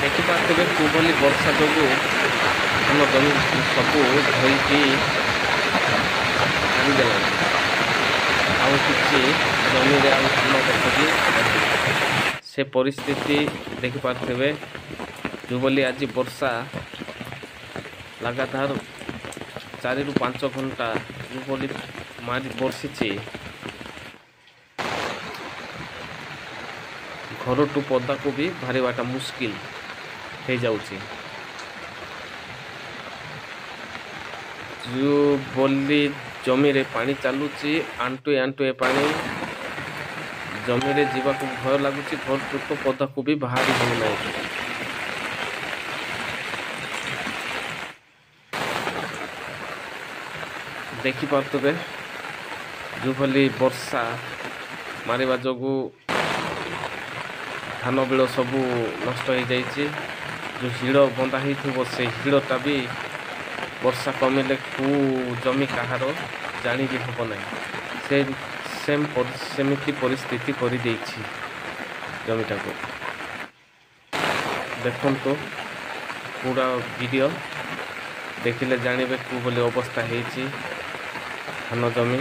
ଦେଖିପାରୁଥିବେ କିଭଳି ବର୍ଷା ଯୋଗୁଁ ଧାନ ଜମି ସବୁ ଧୋଇକି ଛାଡ଼ିଦେଲାଣି। ଆଉ କିଛି ଜମିରେ ଆଉ ଧାନ ଗଛ ବି ନାହିଁ। ସେ ପରିସ୍ଥିତି ଦେଖିପାରୁଥିବେ, ଯେଉଁଭଳି ଆଜି ବର୍ଷା ଲାଗାତାର 4ରୁ 5 ଘଣ୍ଟା ଯେଉଁଭଳି ମାରି ବର୍ଷିଛି, ଘରଠୁ ପଦାକୁ ବି ବାହାରିବାଟା ମୁସ୍କିଲ ହେଇଯାଉଛି। ଯେଉଁ ବୋଲି ଜମିରେ ପାଣି ଚାଲୁଛି, ଆଣ୍ଠୁଏ ଆଣ୍ଠୁଏ ପାଣି ଜମିରେ, ଯିବାକୁ ଭୟ ଲାଗୁଛି। ଘରଠୁ ତ ପଦାକୁ ବି ବାହାରି ହେଉନାହିଁ। ଦେଖିପାରୁଥିବେ ଯେଉଁଭଳି ବର୍ଷା ମାରିବା ଯୋଗୁଁ ଧାନ ବିଳ ସବୁ ନଷ୍ଟ ହେଇଯାଇଛି। ଯେଉଁ ହିଡ଼ ବନ୍ଧା ହେଇଥିବ, ସେ ହିଡ଼ଟା ବି ବର୍ଷା କମିଲେ କେଉଁ ଜମି କାହାର ଜାଣି ବି ହେବ ନାହିଁ। ସେ ସେମ୍ ସେମିତି ପରିସ୍ଥିତି କରିଦେଇଛି ଜମିଟାକୁ। ଦେଖନ୍ତୁ ପୁରା ଭିଡ଼ିଓ, ଦେଖିଲେ ଜାଣିବେ କେଉଁ ଭଳି ଅବସ୍ଥା ହେଇଛି ଧାନ ଜମି।